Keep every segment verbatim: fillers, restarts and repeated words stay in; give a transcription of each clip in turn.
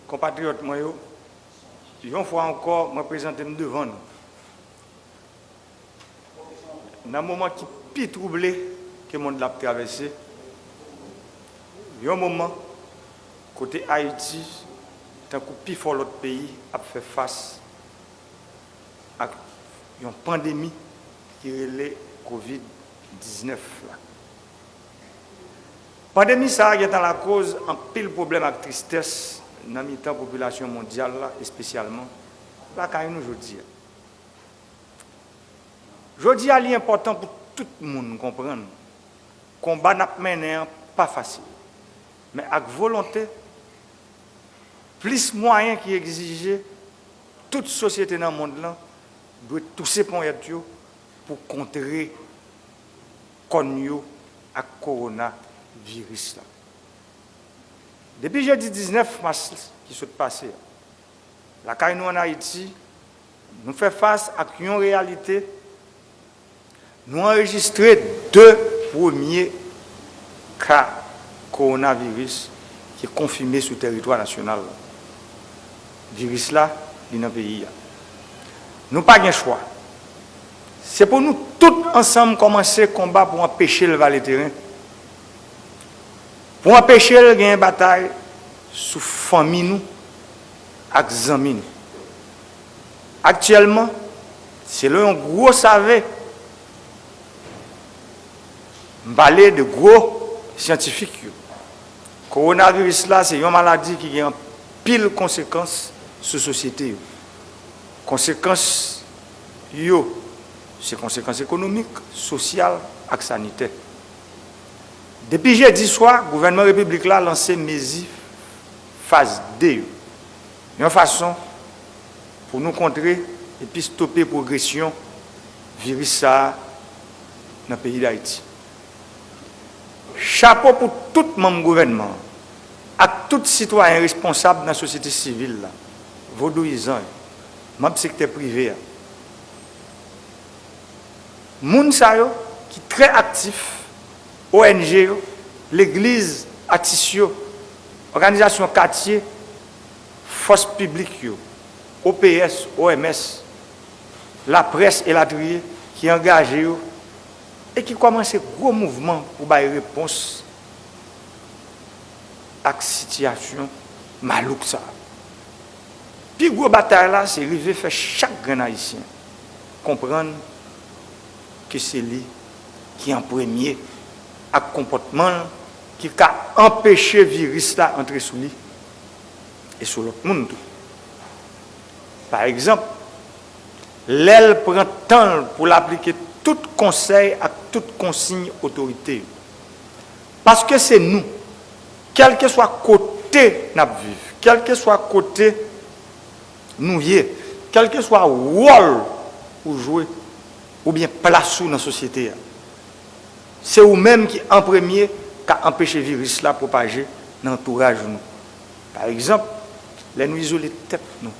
Konpatriyòt mwen yo, yon fwa ankò, mwen prezante m devan nou nan moman ki pi twouble ke mond la ap travèse, yon moman kote Ayiti, tankou pifò lòt peyi, ap fè fas ak yon pandemi ki rele kovid diznèf la. Pandemi sa a gentan lakoz anpil pwoblèm ak tristès nan mitan popilasyon mondyal la, espesyalman lakay nou jodi a. Jodi a, li enpòtan pou tout moun konprann konba n ap mennen an pa fasil, men ak volonte, plis mwayen ki egzije, tout sosyete nan mond lan dwe touse ponyèt yo pou kontre kòn yo ak kowona viris la. Depi jedi diznèf mas ki sot pase a, lakay nou ann Ayiti, nou fè fas ak yon reyalite. Nou anrejistre de premye ka kowonaviris ki konfime sou tèritwa nasyonal la. Viris la, li nan peyi a. Nou pa gen chwa. Se pou nou tout ansanm kòmanse konba pou anpeche l vale teren, pou anpeche l genyen batay sou fanmi nou ak zanmi nou. Aktyèlman, selon yon gwo save, m pale de gwo syantifik yo, kowonaviris la se yon maladi ki gen anpil konsekans sou sosyete yo. Konsekans yo se konsekans ekonomik, sosyal ak sanitè. Depi jedi swa, gouvènman repiblik la lanse mezi faz de yo, yon fason pou nou kontre epi stope pwogresyon viris sa a nan peyi Dayiti. Chapo pou tout manm gouvènman an ak tout sitwayen responsab nan sosyete sivil la, vodouyizan yo, manm sektè prive a. Moun sa yo ki trè aktif, O N G yo, legliz, atis yo, òganizasyon katye, fòs piblik yo, O P S, O M S, laprès elatriye ki angaje yo e ki kòmanse gwo mouvman pou bay repons ak sitiyasyon malouk sa a. Pi gwo batay la se rive fè chak grenn Ayisyen konprann ke se li ki an premye ak konpòtman l ki ka anpeche viris la antre sou li e sou lòt moun tou. Pa egzanp, lè l pran tan l pou l aplike tout konsèy ak tout konsiy otorite yo. Paske se nou, kèlkeswa kote n ap viv, kèlkeswa kote nou ye, kèlkeswa wòl ou jwe oubyen plas ou nan sosyete a, se ou menm ki an premye ka anpeche viris la pwopaje nan antouraj nou. Pa egzanp, lè nou izole tèt nou,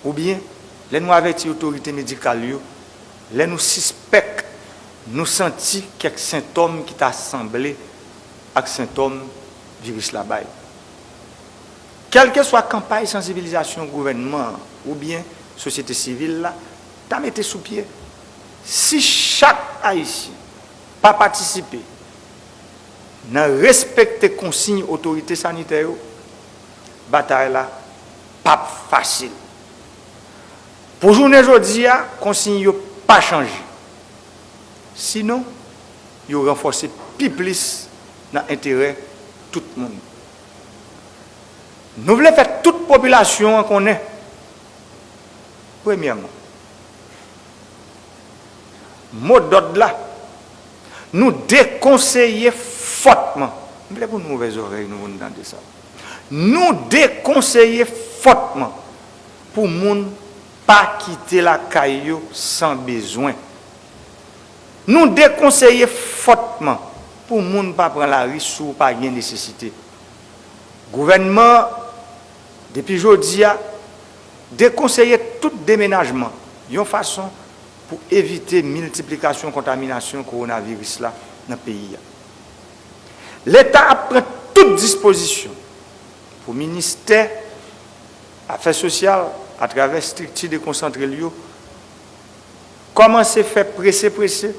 oubyen lè nou avèti otorite medikal yo, lè nou sispèk nou santi kèk sentòm ki ta sanble ak sentòm viris la bay. Kèlkeswa kanpay sansibilizasyon gouvènman an oubyen sosyete sivil la ta mete sou pye, si chak Ayisyen pa patisipe nan respekte konsiy otorite sanitè yo, batay la p ap fasil. Pou jounen jodi a, konsiy yo pa chanje. Sinon, yo ranfòse pi plis nan enterè tout moun. Nou vle fè tout popilasyon an konnen, premyèman, mo dòd la, nou dekonseye fòtman, m vle pou nou ouvè zòrèy nou pou nou tande sa, nou dekonseye fòtman pou moun pa kite lakay yo san bezwen. Nou dekonseye fòtman pou moun pa pran lari si w pa gen nesesite. Gouvènman an, depi jodi a, dekonseye tout demenajman yon fason pou evite miltiplikasyon kontaminasyon kowonaviris la nan peyi a. Leta ap pran tout dispozisyon pou ministè Afè sosyal, atravè estrikti dekonsantre l yo, kòmanse fè prese prese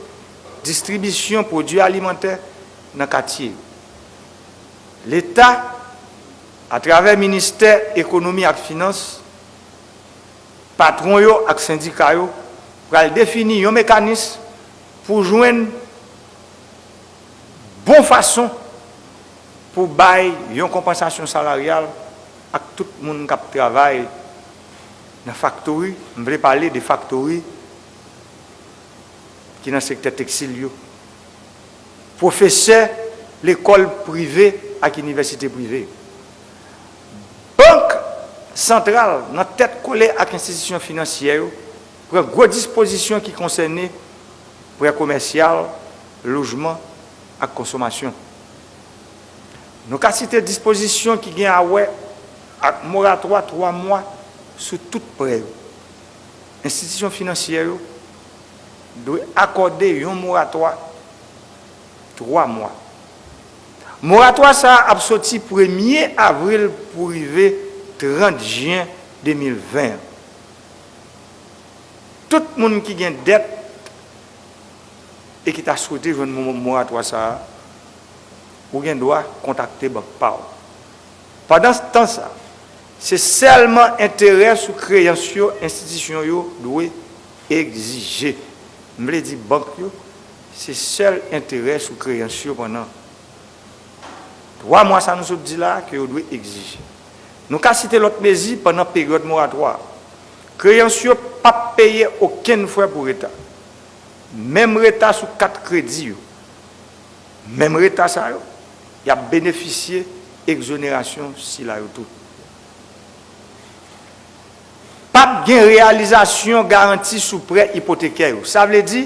distribisyon pwodui alimantè nan katye yo. Leta, atravè Ministè Ekonomi ak Finans, patwon yo ak sendika yo pral defini yon mekanis pou jwenn bon fason pou bay yon konpansasyon salaryal ak tout moun k ap travay nan faktori, m vle pale de faktori ki nan sektè tekstil yo, pwofesè lekòl prive ak inivèsite prive yo. Bank santral, nan tèt kole ak enstitisyon finansyè yo, pran gwo dispozisyon ki konsène prè komèsyal, lojman ak konsomasyon. Nou ka site dispozisyon ki gen a wè ak moratwa twa mwa sou tout prè yo. Enstitisyon finansyè yo dwe akòde yon moratwa twa mwa. Moratwa sa a ap soti premye avril pou rive trant jen de mil ven an. Tout moun ki gen dèt e ki ta swete jwenn mo-, moratwa sa a, ou gen dwa kontakte bank pa w. Pandan tan sa, se sèlman enterè sou kreyans yo enstitisyon yo dwe egzije. M vle di bank yo, se sèl enterè sou kreyans yo pandan twa mwa sa nou sot di la a ke yo dwe egzije. Nou ka site lòt mezi pandan peryòd moratwa a. Kreyans yo p ap peye okenn frè pou reta. Menm reta sou kat kredi yo. Menm reta sa yo, y ap benefisye egzonerasyon sila yo tou. P ap gen reyalizasyon garanti sou prè ipotekè yo. Sa vle di,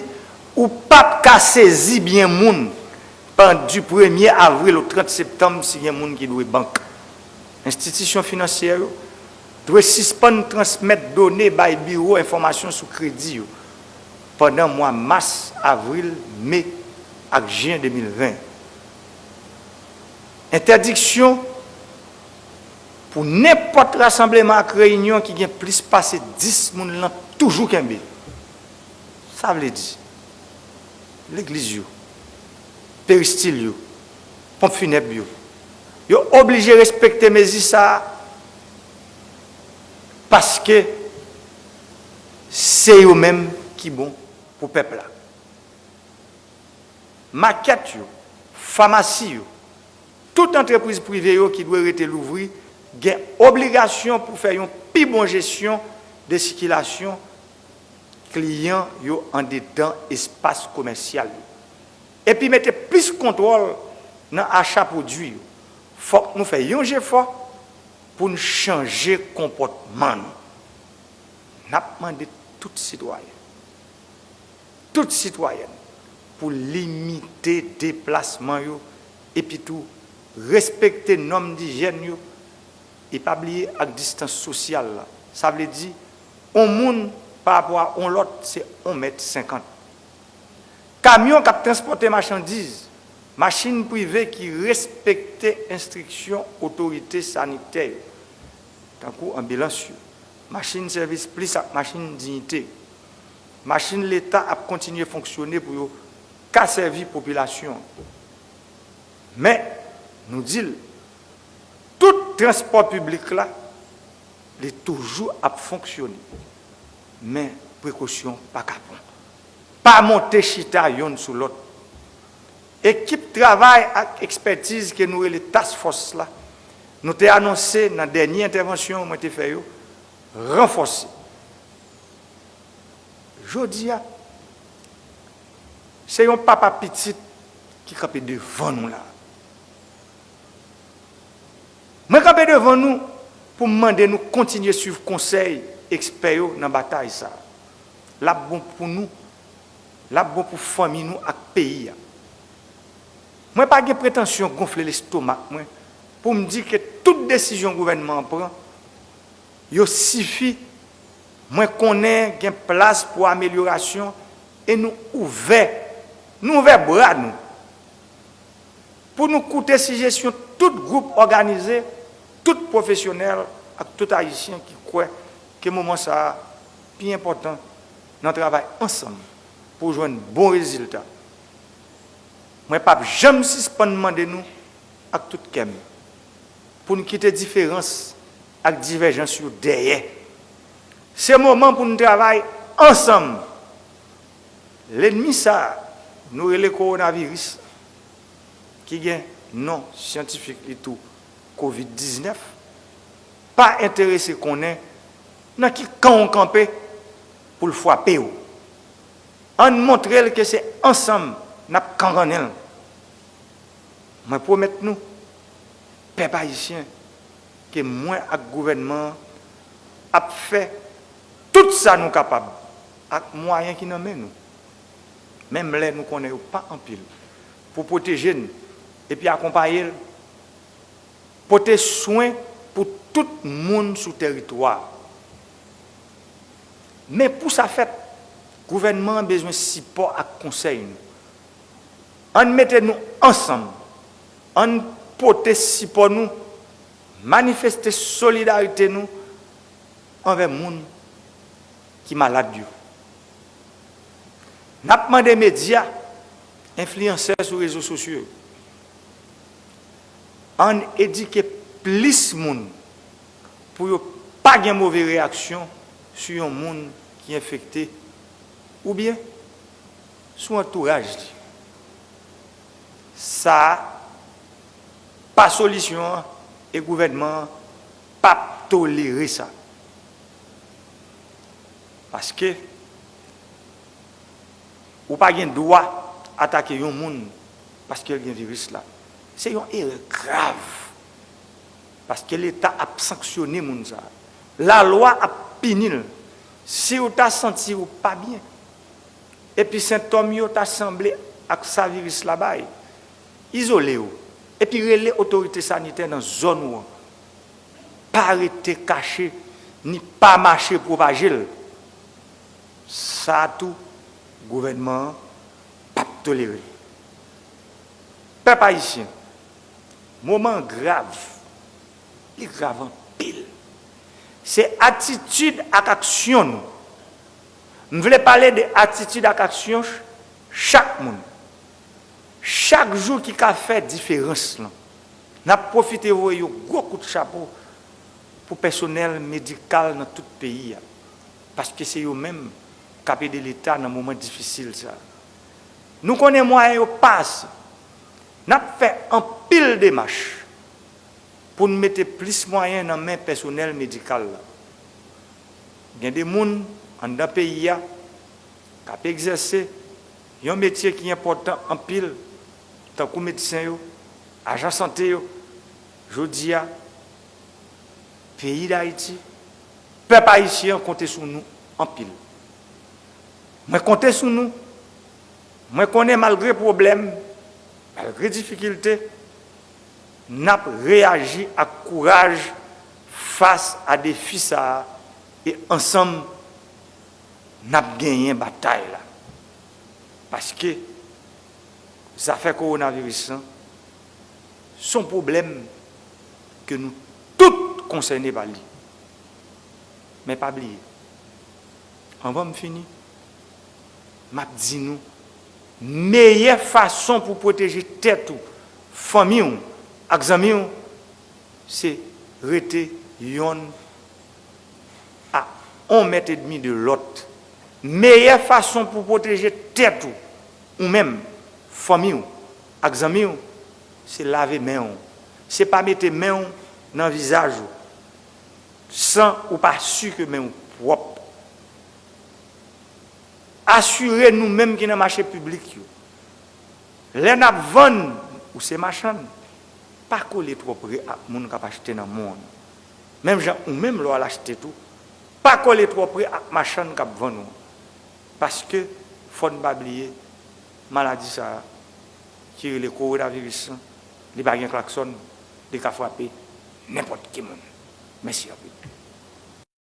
ou p ap ka sezi byen moun pandan premye avril o trant septanm si gen moun ki dwe bank. Enstitisyon finansyè yo dwe sispann transmèt done bay Biwo Enfòmasyon sou Kredi yo pandan mwa mas, avril, me ak jen de mil ven. Entèdiksyon pou nenpòt rasanbleman ak reyinyon ki gen plis pase dis moun lan toujou kenbe. Sa vle di, legliz yo, peristil yo, ponp finèb yo, yo oblije respekte mezi sa a paske se yo menm ki bon pou pèp la. Makèt yo, famasi yo, tout antrepriz prive yo ki dwe rete louvri gen obligasyon pou fè yon pi bon jesyon de sikilasyon kliyan yo andedan espas komèsyal yo, epi mete plis kontwòl nan acha pwodui yo. Fòk nou fè yon jefò pou n chanje konpòtman nou. N ap mande tout sitwayen, tout sitwayèn pou limite deplasman yo, epi tou respekte nòm dijyèn yo, e pa bliye ak distans sosyal la. Sa vle di, on moun pa rapò a on lòt, se on mèt senkant. Kamyon k ap transpòte machandiz, machin prive ki respekte enstriksyon otorite sanitè yo, tankou anbilans yo, machin sèvis plis ak machin diyite yo. Machin Leta ap kontinye fonksyone pou yo ka sèvi popilasyon an. Men, nou di l, tout transpò piblik la, li toujou ap fonksyone. Men, prekosyon pa ka pran. Pa monte chita yonn sou lòt. Ekip travay ak ekspètiz ke nou rele task force la, nou te anonse nan dènye entèvansyon mwen te fè yo, ranfòse. Jodi a, se yon papa pitit ki kanpe devan nou la. Mwen kanpe devan nou pou m mande nou kontinye swiv konsèy ekspè yo nan batay sa a. L ap bon pou nou, l ap bon pou fanmi nou ak peyi a. Mwen pa gen pretansyon gonfle lestomak mwen pou m di ke tout desizyon gouvènman an pran, yo sifi. Mwen konnen gen plas pou amelyorasyon e nou ouvè, nou ouvè bra nou pou nou koute sijesyon tout gwoup òganize, tout pwofesyonèl ak tout Ayisyen ki kwè ke moman sa a pi enpòtan nan travay ansanm pou jwenn bon rezilta. Mwen p ap janm sispann mande nou ak tout kè m pou n kite diferans ak divèjans yo dèyè. Se moman pou n travay ansanm. Lènmi sa a nou rele kowonaviris, ki gen non syantifik li tou, kovid diznèf, pa enterese konnen nan ki kan w kanpe pou l frape w. Ann montre l ke se ansanm n ap kanrannen l. Mwen pwomèt nou, pèp ayisyen, ke mwen ak gouvènman an ap fè tout sa nou kapab ak mwayen ki nan men nou, menm lè nou konnen yo pa anpil, pou pwoteje n epi akonpaye l, pote swen pou tout moun sou tèritwa a. Men pou sa fèt, gouvènman an bezwen sipò ak konsèy nou. Ann mete nou ansanm, ann pote sipò nou, manifeste solidarite nou anvè moun ki malad yo. N ap mande medya, enfliyansè sou rezo sosyo yo, ann edike plis moun pou yo pa gen move reyaksyon sou yon moun ki enfekte oubyen sou antouraj li. Sa a pa solisyon an e gouvènman an p ap tolere sa. Paske ou pa gen dwa atake yon moun paske l gen viris la. Se yon erè grav. Paske Leta ap sanksyone moun sa a. Lalwa ap pini l. Si w ta santi w pa byen, epi sentòm yo ta sanble ak sa viris la bay, izole w, epi rele otorite sanitè nan zòn ou an. Pa rete kache, ni pa mache pwopaje l. Sa a tou, gouvènman an p ap tolere l. Pèp ayisyen, moman an grav. Li grav anpil. Se atitid ak aksyon nou. M vle pale de atitid ak aksyon ch-, chak moun. Chak jou ki ka fè diferans lan. N ap pwofite voye yon gwo kout chapo pou pèsonèl medikal nan tout peyi a. Paske se yo menm k ap ede Leta nan moman difisil sa a. Nou konnen mwayen yo pa ase. N ap fè anpil demach pou n mete plis mwayen nan men pèsonèl medikal la. Gen de moun anndan peyi a k ap egzèse yon metye ki enpòtan anpil, tankou medsen yo, ajan sante yo. Jodi a, peyi Dayiti, pèp ayisyen an konte sou nou anpil. Mwen konte sou nou. Mwen konnen malgre pwoblèm, malgre difikilte, n ap reyaji ak kouraj fas a defi sa a e ansanm n ap genyen batay la. Paske zafè kowonaviris lan se yon pwoblèm ke nou tout konsène pa li. Men pa bliye, anvan m fini, m ap di nou, meyè fason pou pwoteje tèt ou, fanmi w ak zanmi w, se rete yonn a yon mèt edmi de lòt. Meyè fason pou pwoteje tèt ou, ou menm, fanmi w ak zanmi w, se lave men w. Se pa mete men w nan vizaj ou san ou pa si ke men w pwòp. Asire nou menm ki nan mache piblik yo. Lè n ap vann, ou se machann, pa kole twò pre ak moun k ap achte nan mòn. Menm jan ou menm lè w al achte tou, pa kole twò pre ak machann k ap vann ou an. Paske, fò n pa bliye, maladi sa a, ki rele kowonaviris lan, li pa gen klaksòn, li ka frape nenpòt ki moun. Mèsi anpil.